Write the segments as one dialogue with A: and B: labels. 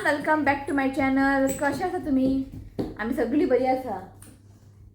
A: Welcome back to my channel. कशें आसा तुमी? आमी सगळीं बरी आसा.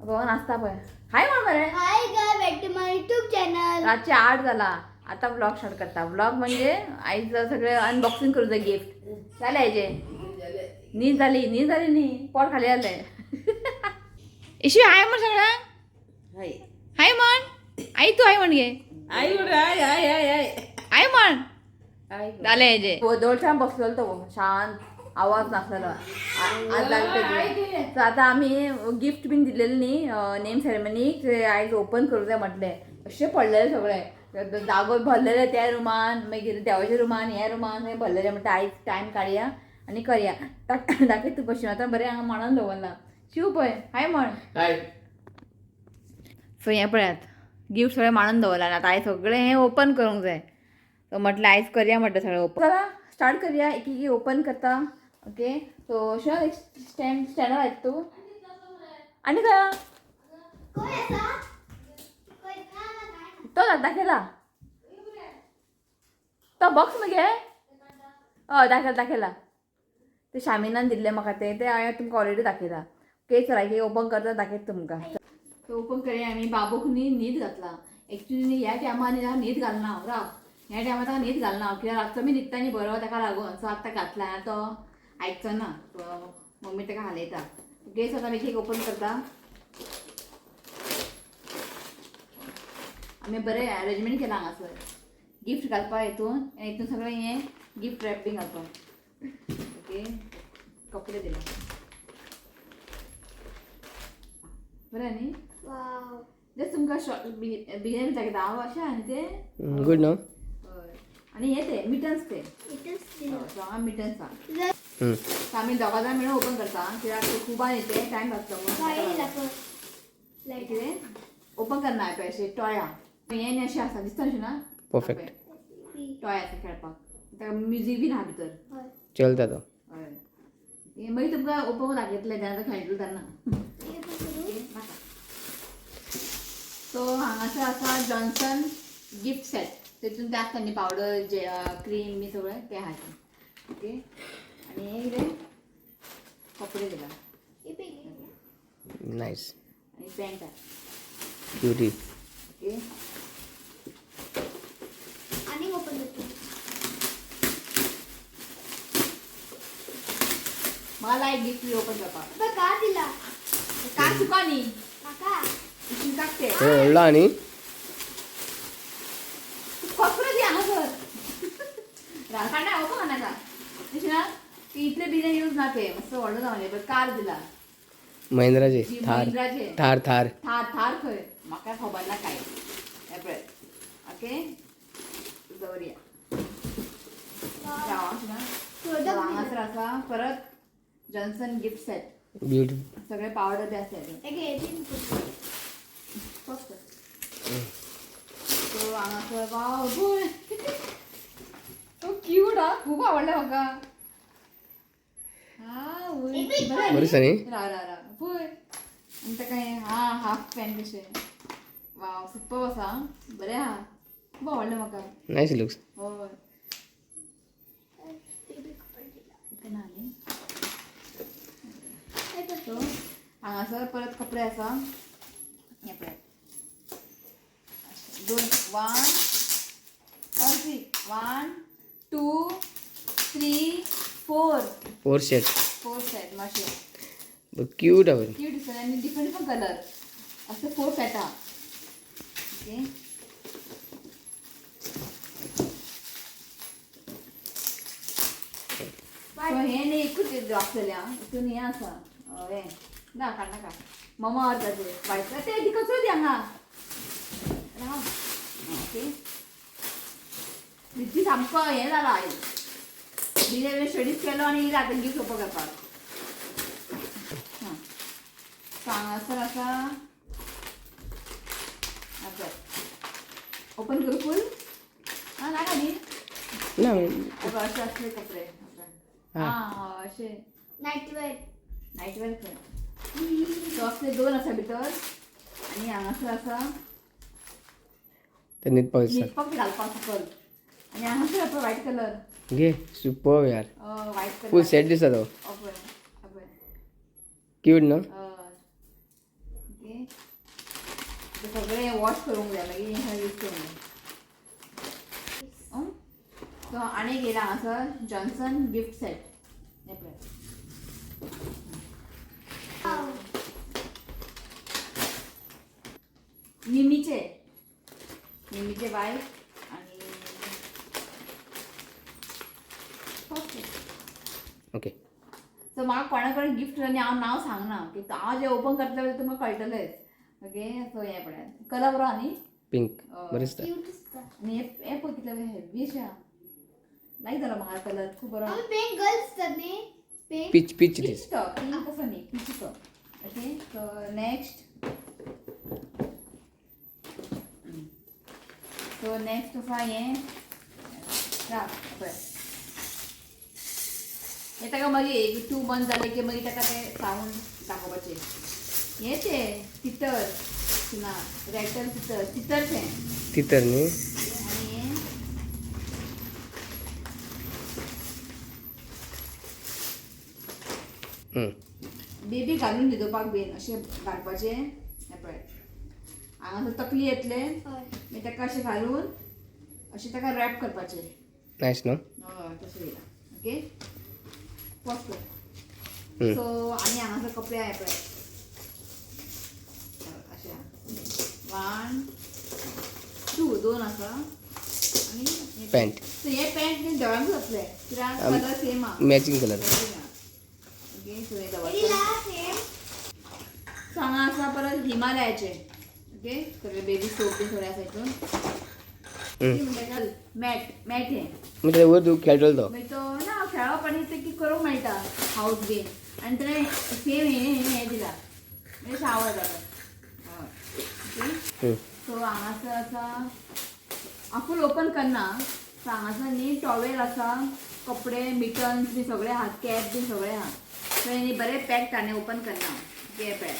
A: बाबा नाचता पळय. हाय म्हण मरे.
B: Hi guys, back to my YouTube channel.
A: रातचे 8 जाला. आता व्लॉग स्टार्ट करता. व्लॉग म्हणजे आयज सगळे अनबॉक्सिंग करूं जाय गिफ्ट. जालें हेजें? न्हीद जाली? न्हीद जाली न्ही, पोट खाली जालें. इशी हाय म्हण सगळ्यांक.
C: हाय.
A: हाय म्हण. आई तूं हाय म्हण गे.
C: आई म्हण, I I I I.
A: हाय म्हण.
C: I.
A: जालें हेजें. दोळच्यान बसलेलो तो शांत, आवाज नासलेलो. आज जालें. सो आतां आमी गिफ्ट बीन दिलेलें न्ही नेम सेरेमनीक, ते आयज ओपन करूं जाय म्हटलें. अशें पडलेलें सगळें, जागो भरलेले त्या रुमान, मागीर देवाच्या रुमान, ह्या रुमान हें भरलेलें. म्हणटा आयज टायम काडया आनी करया. दाखय तूं कशी आतां बरें हांगा मांडून दवरलां. शिव पळय हाय म्हण.
C: हाय.
A: सो हें पळयात, गिफ्ट सगळें मांडून दवरलां. आतां आयज सगळें हें ओपन करूंक जाय. सो म्हटलें आयज करया म्हटलें सगळें ओपन. चला स्टार्ट करया, एक एक ओपन करता. ओके, सो शिव एक स्टँड स्टँडार आयज तूं आनी खंय
B: कोण आसा? कोण ना ना काय.
A: तो दाखयला तो बॉक्स मगे. हय दाखयला दाखयला. ते शामिनान दिल्लें म्हाका तें, तें हांवें तुमकां ऑलरेडी दाखयलां. ओके चला एक ओपन करता, दाखयता तुमकां. सो ओपन करया आमी. बाबूक न्ही न्हीद घातला. एक्चुली न्ही ह्या टायमार न्ही ताका न्हीद घालना हांव. राव, ह्या टायमार ताका न्हीद घालना हांव, कित्याक रातचो बी न्हिदता न्ही बरो, ताका लागून. सो आतां घातला तो आयकचो ना. सो मम्मी ताका हालयता. ओके, सो आतां आमी एक ओपन करता. आमी बरें अरेंजमेंट केलां हांगासर गिफ्ट घालपा हितून, आनी हितून सगळें हें गिफ्ट रॅपिंग घालपा. ओके, कपडे दिले बरें न्ही?
B: वाव.
A: जस्ट तुमकां शॉर्ट बिगिनर दाखयता हांव अशें आहा न्ही तें.
D: गुड न्हू?
A: हय, आनी हें तें मिटन्स ते.
B: इथेच दिलं.
A: सो हांगा मिटन्स आहा.
D: हम्म.
A: सो आमी दोगां जाण मेळून ओपन करता, कित्याक ते खूब आहा न्ही ते, टायम लागता
B: काय
A: म्हणून.
B: दिला पण? लाईट.
A: कितें ओपन करना पळय, अशें टॉया हें न्ही अशें आसा, दिसता अशें ना?
D: परफेक्ट.
A: टॉय आसा खेळपाक, ताका म्युजीक बीन आहा भितर.
B: हय.
D: चलता तो.
A: हय, हे मागीर तुमकां ओपन दाखयतलें जेन्ना तो खेळटलो तेन्ना.
B: हे पण करू?
A: सो हांगासर आसा जॉन्सन गिफ्ट सेट. तेतून ते आसता न्ही पावडर, जे क्रीम बी सगळें तें आहा तें. ओके, आनी हे कितें कपडे दिला.
B: हे पण घे.
D: नायस.
A: आनी पॅन्ट आहा.
D: क्युटी.
A: ओके.
B: आणि ओपन करतो.
A: म्हाका लायक गिफ्ट ओपन करपाक.
B: बघ का दिला?
A: काक तुका न्ही.
B: काका.
A: इतून काक ते.
D: तो व्हडलो आनी
A: कपडे दी हांगासर काडना, ओपन करनाका. तशें ना ते इतले बिजन यूज ना ते, मातसो व्हडलो जावन पळय. कार दिला.
D: महिंद्राचे.
A: जी
D: थार.
A: महिंद्राचे.
D: थार थार.
A: थार थार खंय, म्हाका खबर ना काय. हें पळय. ओके, दवरया. राव ना.
B: शोधक दिला.
A: हांगासर आसा परत जॉन्सन गिफ्ट सेट.
D: ब्युटिफूल.
A: सगळे पावडर बी आसा हेतून.
B: हे घे, ते पण करू.
A: फक्त सो हांगासर वाव पळय, सो क्यूट हा, खूब आवडलें म्हाका. हा वय, बरें
D: बरें
A: न्ही?
D: आसा न्ही?
A: राव राव राव, पळय आनी ताका हें हा हाफ पॅन्ट कशें. वाव, सुपर आसा. बरें आहा, खूब आवडलें म्हाका.
D: Nice looks.
A: हय.
B: हे बी कपडे दिला.
A: इतलें ना न्ही?
B: हे पण.
A: सो हांगासर परत कपडे आसा. हे पळय, दोन, one sorry 1 2 3 4.
D: 4 set.
A: 4 set मातशे.
D: क्यूट आहा.
A: क्यूट दिसता आनी डिफरंट डिफरंट कलर अशे 4 सेट आहा. ओके, सो हें न्ही एकूच आसलेलें आं, हितून हें आसा. हें ना, काडनाका. ममा अर्थ वायट तें कचरो दी हांगा. राव. ओके, रिद्धी सामको हें जाला आयज. बिजय स्टडीज केलो आनी येयला आतां गिफ्ट ओपन करपाक. हां, सो हांगासर आसा. आं, ओपन करूं फूल? आं, नाका न्ही?
D: ना.
A: अशे असले कपडे.
D: हा.
A: आं, अशे.
B: Nightwear.
A: नायट वेअर खंय. सो असले दोन आसा भितर आनी हांगासर आसा.
D: ते न्हिदपाक दिसता.
A: न्हिदपाक घालपाक सकल. आनी हांगासर पळय व्हायट कलर.
D: घे सुपर यार.
A: व्हायट
D: फूल
A: कलर.
D: सेट दिसता तो.
A: पळय पळय.
D: क्यूट न्हू.
A: ओके, ते सगळें वॉश करूंक जाय, मागीर हें यूज करूंक जाय. सो आनी एक येयला हांगासर जॉन्सन गिफ्ट सेट, हें पळय. निमीचे निमीचे वायट आणि ओके.
D: ओके.
A: सो म्हाका कोणा कडेन गिफ्ट आनी हांव नांव सांगना, ओके? हांव जें ओपन करतलें जाल्यार तुमकां कळटलेंच. ओके, सो हें पळयात, कलर बरो आहा न्ही?
D: पिंक बरें दिसता.
B: क्यूट दिसता.
A: आनी हें हें पळय कितलें हेवी अशें आहा. लायक जालो म्हाका कलर, खूब बरो.
B: आमी पिंक गर्ल्स दिसतात न्ही, पिंक.
D: पीच पीच
A: पीच
D: दीस.
A: तो पिंक असो न्ही, पीच तो. Okay, so next, so next आसा हें. राव, पळय, हें ताका मागीर एक 2 मंथ जाले की मागीर ताका ते सावंड दाखोवपाचें. हें तें तितर ना, रॅटल तितर, तितर तें.
D: तितर न्ही.
A: आनी हें बेबी घालून न्हिदोवपाक बीन अशें घालपाचें. हें पळय, हांगासर तकली येतले. मागीर ताका अशें घालून अशें ताका रॅप करपाचें.
D: नायस न्हू.
A: हय, तशें येयला. ओके, पॉज कर. सो आनी हांगासर कपडे आहा पळय, अशें 1 2, दोन आसा आनी हे.
D: पॅन्ट.
A: सो हे पॅन्ट न्ही दोळ्यांकूच जातले, कित्याक कलर सेम आहा.
D: Matching colour.
A: Okay, so हे
B: एडी
A: दवरता.
B: ला सेम.
A: सो हांगा आसा परत हिमालयाचे. ओके, सगळे बेबी सोप बी सगळे आसा हितून. मॅट मॅट हें.
D: म्हणजे वयर तूं खेळटलो तो.
A: मागीर तो ना खेळप आनी ते कितें करूंक मेळटा हावस बीन. आनी ताणें सेम हें हें हें दिला, म्हणजे अशें आवड जाता. हय, ओके. सो हांगासर आसा, हांव फूल ओपन करना. सो हांगासर न्ही टॉवेल आसा, कपडे, मिटन्स बी सगळे आहा, कॅप बी सगळे आहा. सो हें न्ही बरें पॅक ताणें, ओपन करना. Okay, pack.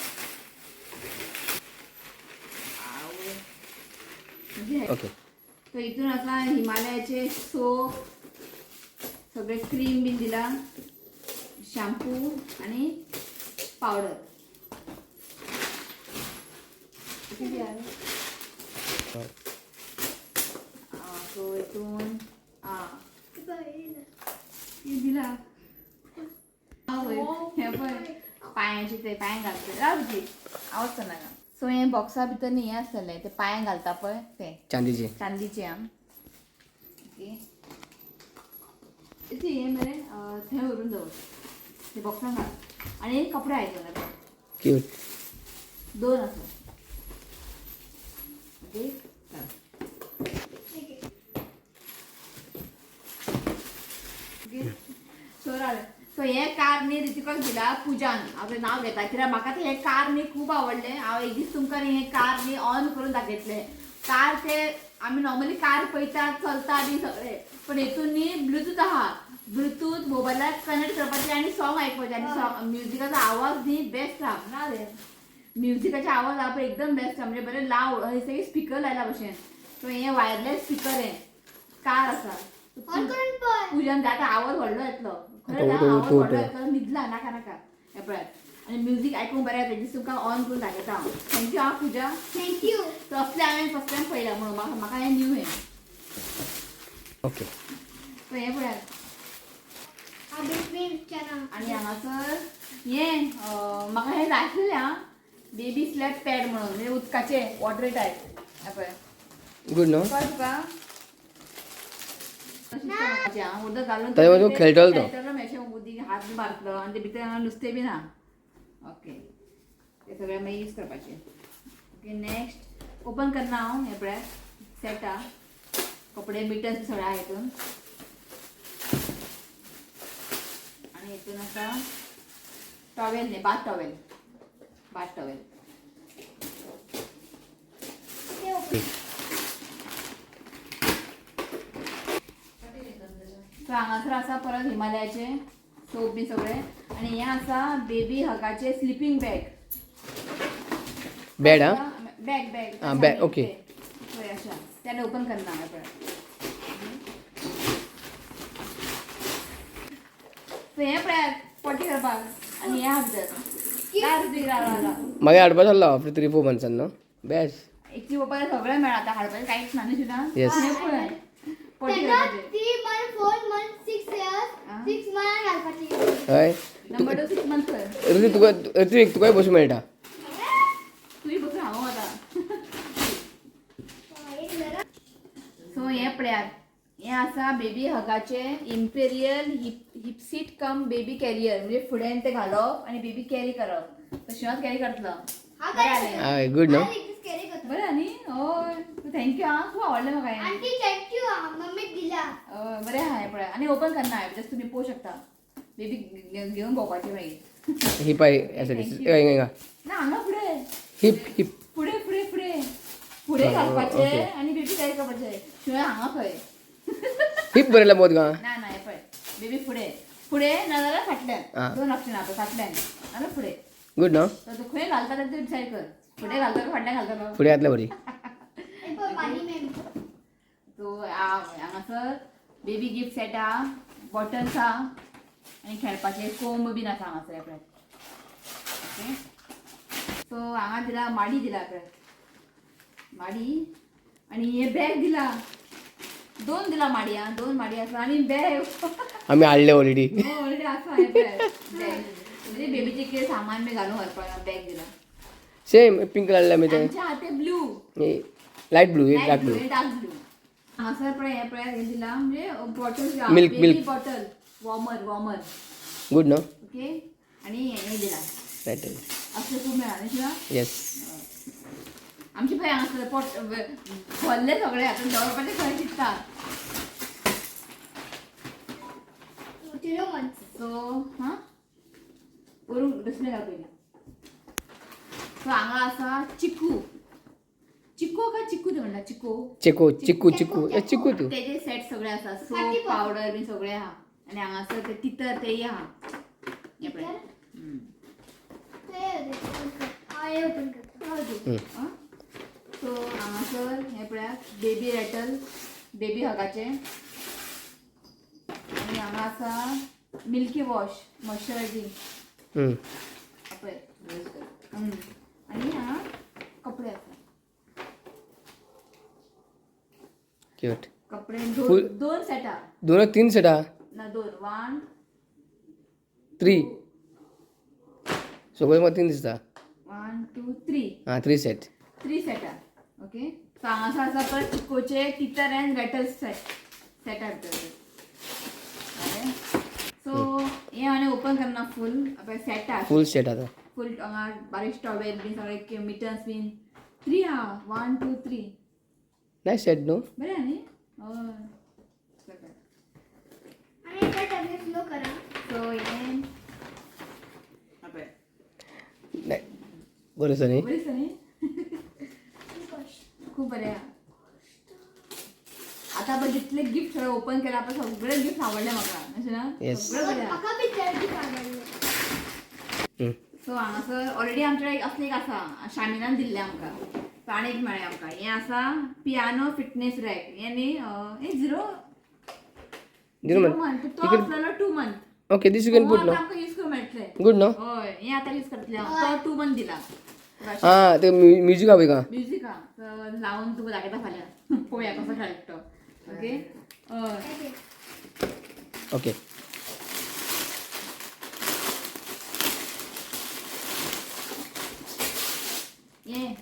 D: ओके.
A: सो हितून आसा हिमालयाचे सोप सगळे, क्रीम बीन दिला, शॅम्पू आनी पावडर. किती आहे? सो हितून आं कितें दिला हें पळय, पांयाचे ते पांय घालता. राव जी, आवाज करनाका. सो हें बॉक्सा भितर न्ही हें आसतलें, ते पांय घालता पळय ते.
D: चांदीचे.
A: चांदीचे आं. ओके, इतली हें मरे थंय व्हरून दवर, ते बॉक्सान घाल आनी कपडे आयले.
D: क्यूट.
A: दोन आसा. ओके, चल. ओके, सो राव. सो हें कार न्ही ऋतिकाक दिला पुजान, आपलें नांव घेता कित्याक म्हाका तें हें कार न्ही खूब आवडलें. हांव एक दीस तुमकां न्ही हें कार न्ही ऑन करून दाखयतलें. कार ते आमी नॉर्मली कार पळयतात, चलता बी सगळें, पण हितून न्ही ब्लुटूथ आहा. ब्लुटूथ मोबायलाक कनेक्ट करपाचें आनी सॉंग आयकपाचें. आनी सॉंग म्युजिकाचो आवाज न्ही बेस्ट आहा ना रे, म्युजिकाचे आवाज आहा पळय एकदम बेस्ट आहा, म्हणजे बरें लावड अशें स्पिकर लायला भशेन. सो हें वायरलेस स्पिकर हें कार आसा.
B: ऑन करून पळय.
A: पूजन आतां आवाज व्हडलो येतलो खरें.
D: तो- तो-
A: आवाज
D: तो-
A: व्हडलो
D: तो.
A: येतलो, न्हिदला. नाका नाका. हें पळयात, आनी म्युजीक आयकूंक बरें येता. दीस तुमकां ऑन करून दाखयता हांव. Thank you आं पूजा.
B: Thank you.
A: तसलें हांवें फर्स्ट टायम पळयलां म्हणून म्हाका म्हाका हें न्यू हें.
D: ओके.
A: सो हें पळयात.
B: हांव बेबी विचारा.
A: आनी हांगासर हें म्हाका हें जाय आसलेलें आं, बेबी स्लॅप पॅड म्हणून, म्हणजे उदकाचें वॉटर टायप. हें पळय.
D: गुड न्हू.
A: कळ्ळें तुका? अशें आं, उदक घालून
D: ताजे वयर खेळटलो तो.
A: खेळटलो मातशें, उदीक हात बी मारतलो आनी ते भितर नुस्तें बी ना. ओके, ते सगळें मागीर यूज करपाचें. ओके, नेक्स्ट ओपन करना हांव. हें पळयात, सेट आहा, कपडे, मिटन्स बी सगळें आहा हितून. आनी हितून आसा टॉवेल न्ही, बाथ टॉवेल, बाथ टॉवेल.
B: ते ओपन.
A: सो हांगासर आसा परत हिमालयाचे सोप बी सगळे. आनी हें आसा बेबी हगाचे स्लिपींग बॅग.
D: बॅड आं.
A: Bag bag.
D: आं, bag, okay.
A: पळय, अशें त्याने ओपन करना. हें पळय. सो हें पळयात पॉटी करपाक आनी हें आहा भितर. राव ऋत्विक, राव राव राव.
D: मागीर हाडपा चल्लो आफ्टर 3-4 मंथ्सान न्हू बेस्ट.
A: एकची पप्पा सगळें मेळटा आतां, हाडपाचें कांयच ना न्ही सुद्दां.
D: Yes.
A: हें पळय, पॉटी
B: तेन्ना
A: करपाचें.
B: 3 month, 4 month, 6 years, 6 month घालपाची.
D: हय.
A: नंबर 2 6 मंथ कर.
D: ऋत्विक तुका, ऋत्विक तुकाय बसूं मेळटा.
A: तुजी बसून हांव आतां. सो हें पळयात, हें आसा baby हगाचें imperial hip seat cum baby carrier. म्हणजे फुड्यान तें घालप आनी बेबी कॅरी करप. तशेंच कॅरी करतलो.
B: हांव
A: बरें
B: कॅरी
A: आलें.
D: हय, गूड न्हू.
B: हांव एक दीस कॅरी करतो.
A: बरें न्ही? हय, thank you आं, खूब आवडलें म्हाका हें.
B: आंटी thank you, मम्मीक दिला.
A: हय, बरें आहा हें पळय. आनी ओपन करना हांवें, जस्ट तुमी पळोवंक शकता. बेबी घेवन भोंवपाचें मागीर.
D: हिप आहे असं हिंगा.
A: ना, हांगा फुडें.
D: Hip hip.
A: फुडें फुडें फुडें फुडें
D: हा,
A: घालपाचें आनी बेबी कॅरी करपाचें. शिवाय हांगा खंय
D: हिप बरयला बोत गा.
A: ना ना, हें पळय, बेबी फुडें फुडें नाजाल्यार फाटल्यान. दोन ऑप्शन आहा, फाटल्यान नाजाल्यार फुडें.
D: गूड न्हू.
A: तर तूं खंय घालता तें तूं डिसायड कर, फुडें घालता काय फाटल्यान घालतलो.
D: फुडें घातल्या बरी.
B: हे पळय, पाणी मॅम.
A: सो हांगासर बेबी गिफ्ट सेट आहा, बॉटल्स आहा आनी खेळपाचे कोंब बीन आसा हांगासर पळय. ओके, सो हांगा दिला माडी दिला पळय, माडी आनी हे बॅग दिला, दोन दिला माडी आहा, दोन माडी आसा आनी बॅग.
D: आमी हाडले ऑलरेडी.
A: ऑलरेडी आसा हें पळय बॅग, म्हणजे बेबीचे कितें सामान बी घालून व्हरपाक बॅग दिला.
D: सेम पिंक हाडले आमी ते.
A: आमच्या हाते ब्लू.
D: लायट ब्लू, एक डार्क ब्लू.
A: डार्क ब्लू हांगासर पळय, हें पळय, हें दिला म्हणजे bottle.
D: Milk,
A: baby
D: milk.
A: Bottle warmer, warmer.
D: Good न्हू.
A: ओके, आनी हें दिला.
D: रायट.
A: असले खूब मेळ्ळा न्ही शिवा.
D: येस.
A: आमचे पळय हांगासर पोट भरले सगळे, आतां दवरपाचें खंय चिंत्ता.
B: 0 मंथ्स.
A: सो हां, वरून दुसरें घाल पयलीं. सो हांगा आसा चिकू, चिको काय चिकू ते म्हणटा चिको.
D: चिकू चिकू चिकू ए चिकू तू.
A: तेजे सेट सगळे आसा, सोप
B: फाटी पड.
A: पावडर बीन सगळे आहा आनी हांगासर ते तितर तेय आहा हें पळय.
B: तितर?
A: हम्म.
B: ते ओपन कर, हांव हे ओपन करता.
A: आं? सो हांगासर हें पळयात, बेबी रॅटल बेबी हगाचें आनी हांगा आसा मिल्की वॉश मॉइश्चरायझींग. पळय. आनी हांगा कपडे आसा.
D: क्यूट.
A: कपडे दोन दोन सेट आहा.
D: दोन तीन सेट आहा.
A: ना, दोन, 1
D: 3 सगळे म्हाका तीन दिसता.
A: 1 2 3.
D: आं, 3 सेट.
A: 3 सेट आहा. ओके, सो हांगासर आसा परत चिकोचे टितर अँड रॅटल सेट, सेट आहा भितर. सो हें हांवें ओपन करना फूल पळय सेट आहा.
D: फूल सेट आतां.
A: फूल हांगा बारीक टॉवेल बीन सगळे, मिटन्स बीन 3 आहा, 1 2 3.
D: नायस सेट न्हू.
A: बरें आहा न्ही? हय.
B: आणि एकदा टॅबलेट स्लो करा.
A: सो हें पळय.
D: बरें आसा न्ही.
A: बरें दिसता न्ही? खूब बरें आहा. आतां पळय जितले गिफ्ट सगळे ओपन केला पळय, सगळे गिफ्ट आवडले म्हाका, अशें ना?
D: Yes.
A: सगळे बरें आहा.
B: म्हाका बी चॅरिटी आवडले.
A: सो हांगासर ऑलरेडी आमच्या एक असले एक आसा, शामिनान दिल्लें आमकां. सो आनी एक मेळ्ळें आमकां, हें आसा पियानो फिटनेस रॅक. हें न्ही, हें झिरो
D: झिरो
A: मंथ
D: मंथ.
A: तो आसलेलो 2 month.
D: Okay, this you can put न्हू.
A: आमकां यूज करूंक मेळटलें.
D: गूड न्हू.
A: हय, हें आतां यूज करतलें हांव, तो 2 मंथ दिला.
D: आं, ते म्युजीक आहा पळय का.
A: म्युजीक आहा, लावन तुका दाखयता फाल्यां, पळोवया कसो खेळटा तो. ओके, हय.
D: ओके.
A: हें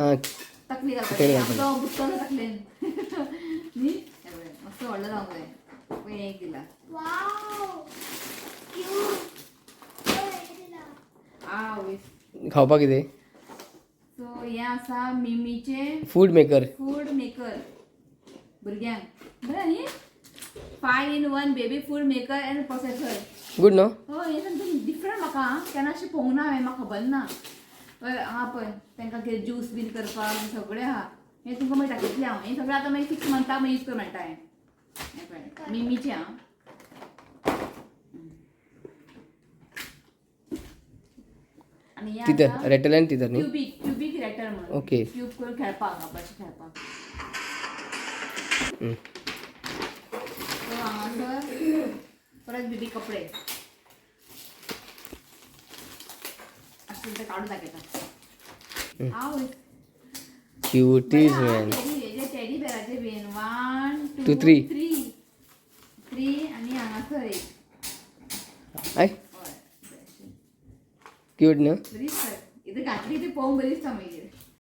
D: आं.
A: तकली
D: तकली
A: घालपाची.
D: घालपाची.
A: आमचो बुडटलो तकलेन न्ही. हें पळय, मस्त व्हडलो जावंक जाय. पळय, एक दिला.
B: वाव, क्यूट दिला.
A: आवयस.
D: खावपाक कितें?
A: सो हें आसा मिमीचें
D: फूड मेकर.
A: फूड मेकर भुरग्यांक बरें न्ही. 5 in 1 baby food maker and processor.
D: Good न्हू.
A: हय, हें सामकें डिफरंट म्हाका आं, केन्ना अशें पळोवंक ना हांवें, म्हाका खबर ना. हय, आं पळय, तांकां कितें ज्यूस बीन करपाक सगळें आहा. हें तुमकां मागीर दाखयतलें हांव. हें सगळें आतां मागीर 6 मंथाक मागीर यूज करूंक मेळटा हें. हें पळय, मिमीचें आं. आनी हें
D: तितर
A: आसा
D: रॅटल आनी तितर न्ही.
A: क्युबीक, क्युबीक रॅटल म्हणून. क्यूब करून खेळपाक, अशें खेळपाक. सो हांगासर परत बेबी कपडे. तुमकां काडून दाखयता. आवय.
D: Cuties man.
A: टेडी बेराचे बीन 1
D: Two,
A: 2
D: three.
A: 3 3 आनी हांगासर एक.
D: I
A: हय.
D: क्यूट न्हू.
A: बरी दिसता. इथं घातली ती पळोवंक बरी दिसता मागीर.